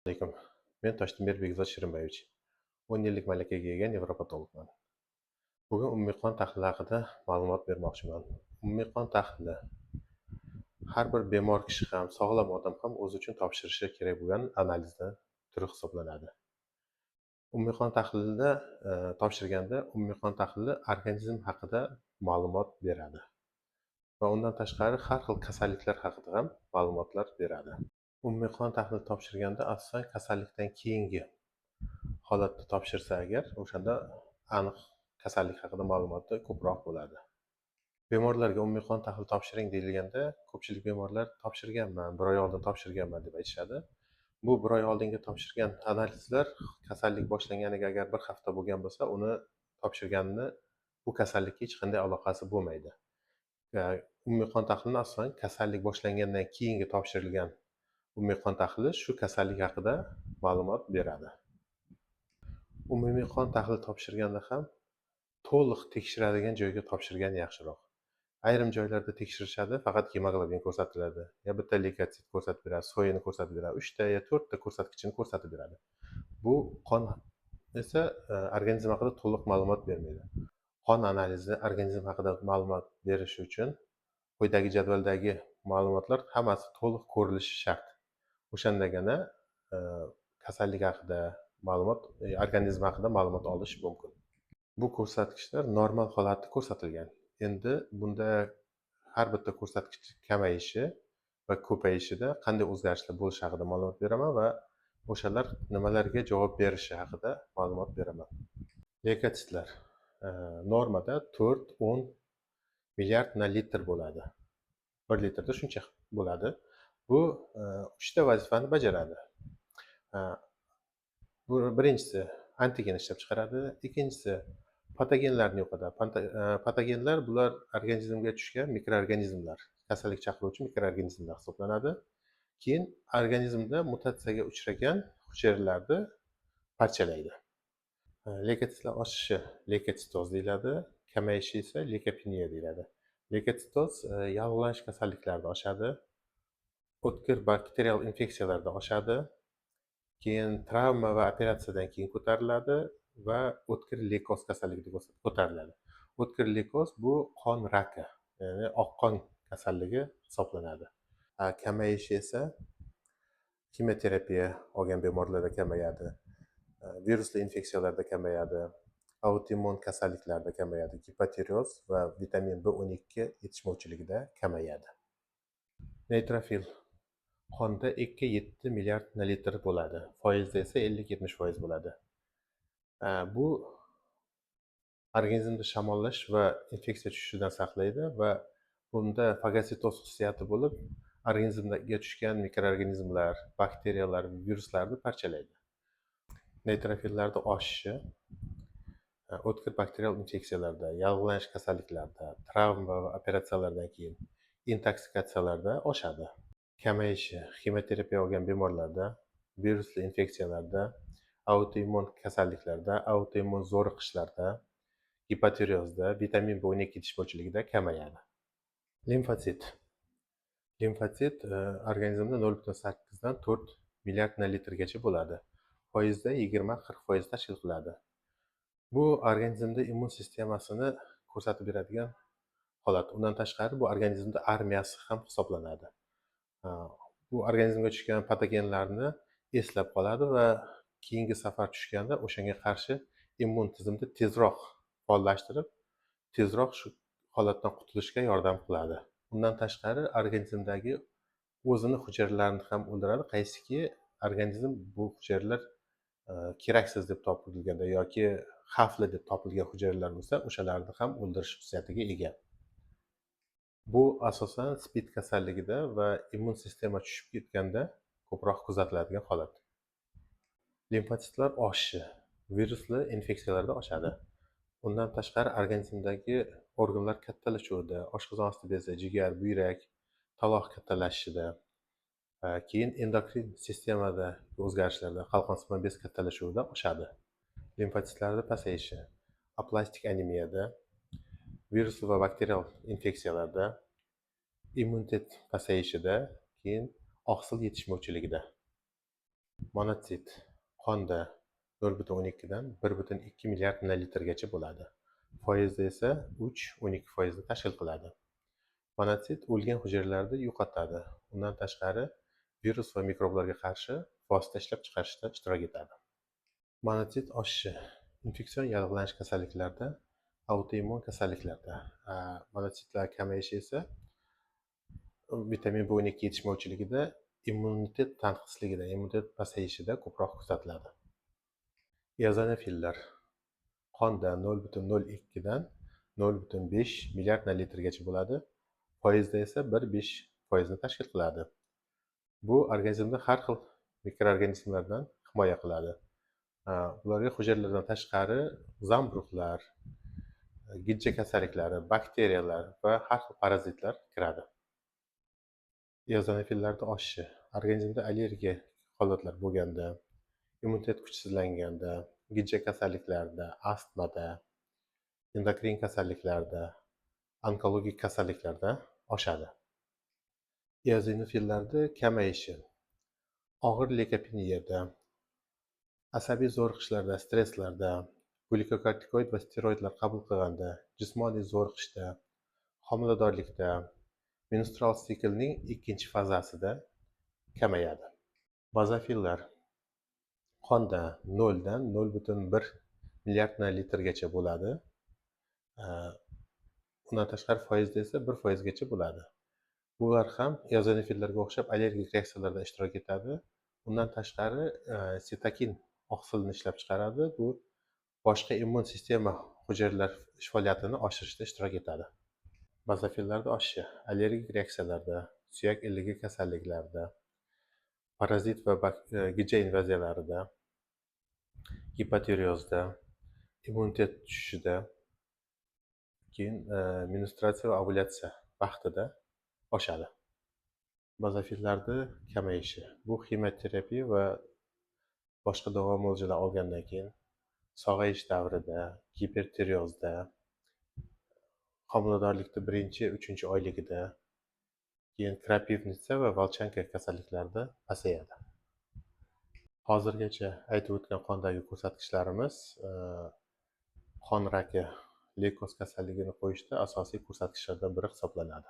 Alaykum. Men Toshtemir Bekzod Shirinbayevich. 10 yillik malakaga ega nevropatologman. Bugun umumiy qon tahlili haqida ma'lumot bermoqchiman. Umumiy qon tahlili har bir bemor kishi ham, sog'lom odam ham o'zi uchun topshirishi kerak bo'lgan analizni turi hisoblanadi. Umumiy qon tahlilida topshirganda umumiy qon tahlili organizm haqida ma'lumot beradi va undan tashqari har xil kasalliklar haqida ham ma'lumotlar beradi. Umumiy qon tahlili topshirganda asosan kasallikdan keyingi holatda topshirsa agar, o'shanda aniq kasallik haqida ma'lumoti ko'proq bo'ladi. Bemorlarga umumiy qon tahlili topshiring deyilganda, ko'pchilik bemorlar topshirganman, bir oy oldin topshirganman deb aytishadi. Bu bir oy oldingi topshirgan analizlar kasallik boshlanganiga agar bir hafta bo'lgan bo'lsa, uni topshirganini bu kasallikka hech qanday aloqasi bo'lmaydi. Umumiy qon tahlilini asosan kasallik boshlangandan keyingi topshirilgan umumiy qon tahlili shu kasallik haqida ma'lumot beradi. Umumiy qon tahlili topshirganda ham to'liq tekshiradigan joyga topshirgan yaxshiroq. Ayrim joylarda tekshirishadi, faqat gemoglobin ko'rsatiladi, yo bitta leykotsit ko'rsatib beradi, soyini ko'rsatib beradi, uchta yo to'rtta ko'rsatkichini ko'rsatib beradi. Bu qon esa organizm haqida to'liq ma'lumot bermaydi. Qon analizi organizm haqida ma'lumot berishi uchun quyidagi jadvaldagi ma'lumotlar hammasi to'liq ko'rilishi shart. O'shandagina kasallik haqida ma'lumot, organizm haqida ma'lumot olish mumkin. Bu ko'rsatkichlar normal holatda ko'rsatilgan. Endi bunda har bitta ko'rsatkich kamayishi va ko'payishida qanday o'zgarishlar bo'lishi haqida ma'lumot beraman va o'shalar nimalarga javob berishi haqida ma'lumot beraman. Leykotsitlar normada 4-10 milliard na litr bo'ladi. 1 litrda shuncha bo'ladi. Bu uchta vazifani bajaradi. Bu birinchisi antigen ishlab chiqaradi, ikkinchisi patogenlarni yo'qotadi. Patogenlar bular organizmga tushgan mikroorganizmlar, kasallik chaqiruvchi mikroorganizmlar hisoblanadi. Keyin organizmda mutatsiyaga uchragan hujayralarni parchalaydi. Leykotsitlar oshishi leykotsitoz deyiladi, kamayishi esa leykopeniya deyiladi. Leykotsitoz yallig'lanish kasalliklarida oshadi, o'tkir bakterial infeksiyalarda oshadi, keyin travma va operatsiyadan keyin ko'tariladi va o'tkir leykoz kasalligida ko'tariladi. O'tkir leykoz bu qon raki, ya'ni oqqon kasalligi hisoblanadi. Kamayishi esa kimyoterapiya olgan bemorlarda kamayadi, virusli infeksiyalarda kamayadi, autoimmun kasalliklarda kamayadi, gipotireoz va vitamin B12 yetishmovchiligida kamayadi. Neytrofil qonda 2-7 milliard litr bo'ladi, foizda esa 50-70% bo'ladi. Bu organizmda shamollash va infeksiya tushishidan saqlaydi va bunda fagotsitoz xususiyati bo'lib, organizmga tushgan mikroorganizmlar, bakteriyalar, viruslarni parchalaydi. Neytrofillarni oshishi o'tkir bakterial infeksiyalarda, yallig'lanish kasalliklarida, travma va operatsiyalardan keyin, intoksikatsiyalarda oshadi. Kamayishi ximioterapiya olgan bemorlarda, virusli infeksiyalarda, autoimmun kasalliklarda, autoimmun zo'riqishlarda, gipotireozda, vitamin B12 yetishmovchiligida kamayadi. Limfotsit. Limfotsit organizmda 0,8 dan 4 milliard litrgacha bo'ladi. Foizda 20-40% tashkil qiladi. Bu organizmda immun sistemasini ko'rsatib beradigan holat. Undan tashqari bu organizmda armiyasi ham hisoblanadi. Bu organizmga tushgan patogenlarni eslab qoladi va keyingi safar tushganda o'shanga qarshi immun tizimni tezroq faollashtirib, tezroq shu holatdan qutulishga yordam qiladi. Undan tashqari organizmdagi o'zini hujayralarini ham o'ldiradi, qaysiki organizm bu hujayralar keraksiz deb topilganda yoki xavfli deb topilgan hujayralar bo'lsa, o'shalarni ham o'ldirish xususiyatiga ega. Bu asosan СПИД kasalligida va immun sistema tushib ketganda ko'proq kuzatiladigan holat. Limfotsitlar oshishi virusli infeksiyalarda oshadi. Undan tashqari organizmdagi organlar kattalashuvida, oshqozon osti bezi, jigar, buyrak, taloq kattalashishida, keyin endokrin sistemada o'zgarishlarda, qalqonsimon bez kattalashuvida oshadi. Limfotsitlarda pasayishi aplastik anemiyada, virusli va bakterial infeksiyalarda, immunitet pasayishida, keyin oqsil yetishmovchiligida. Monotsit qonda 0,12 dan 1,2 milliard millilitrgacha bo'ladi. Foizda esa 3-12 foizni tashkil qiladi. Monotsit o'lgan hujayralarni yo'qotadi. Undan tashqari, virus va mikroblarga qarshi vosita ishlab chiqarishda ishtirok etadi. Monotsit oshishi infeksion yallig'lanish kasalliklarida, autoimmun kasalliklarda, monotsitlar kamayishi esa vitamin B12 yetishmovchiligida, immunitet tanqisligida, immunitet pasayishida ko'proq kuzatiladi. Eozinofillar qonda 0,02 dan 0,5 milliard litrgacha bo'ladi. Foizda esa 1-5 foizni tashkil qiladi. Bu organizmni har xil mikroorganizmlardan himoya qiladi. Bularga hujayralardan tashqari zamburug'lar, gijja kasalliklari, bakteriyalar va har xil parazitlar kiradi. Eozinofillarni oshishi organizmda allergiya holatlar bo'lganda, immunitet kuchsizlanganda, gijja kasalliklarida, astmada, endokrin kasalliklarda, onkologik kasalliklarda oshadi. Eozinofillarni kamayishi og'ir leykopeniyada, asabiy zo'riqishlarda, stresslarda, glyukokortikoid va steroidlar qabul qilganda, jismoniy zo'riqishda, homiladorlikda, menstrual siklning ikkinchi fazasida kamayadi. Bazofillar qonda 0 dan 0,1 milliard litrgacha bo'ladi. Undan tashqari, foizda esa 1 foizgacha bo'ladi. Bular ham eozinofillarga o'xshab allergik reaksiyalarda ishtirok etadi. Undan tashqari, sitokin oqsilini ishlab chiqaradi. Bu boshqa immun sistema hujayralar ish faoliyatini oshirishda ishtirok etadi. Bazofillarni oshishi allergik reaksiyalarda, suyak iligi kasalliklarida, parazit va gijja invaziyalarida, gipotireozda, immunitet tushishida, keyin menstruatsiya va ovulyatsiya vaqtida oshadi. Bazofillarni kamayishi bu ximioterapiya va boshqa davo muolajalar olgandan keyin, sog'ayish davrida, gipertireozda, homiladorlikda birinchi, uchinchi oyligida, keyin крапивница va волчанка kasalliklarida pasayadi. Hozirgacha aytib o'tgan qondagi ko'rsatkichlarimiz qon raki, leykoz kasalligini qo'yishda asosiy ko'rsatkichlardan biri hisoblanadi.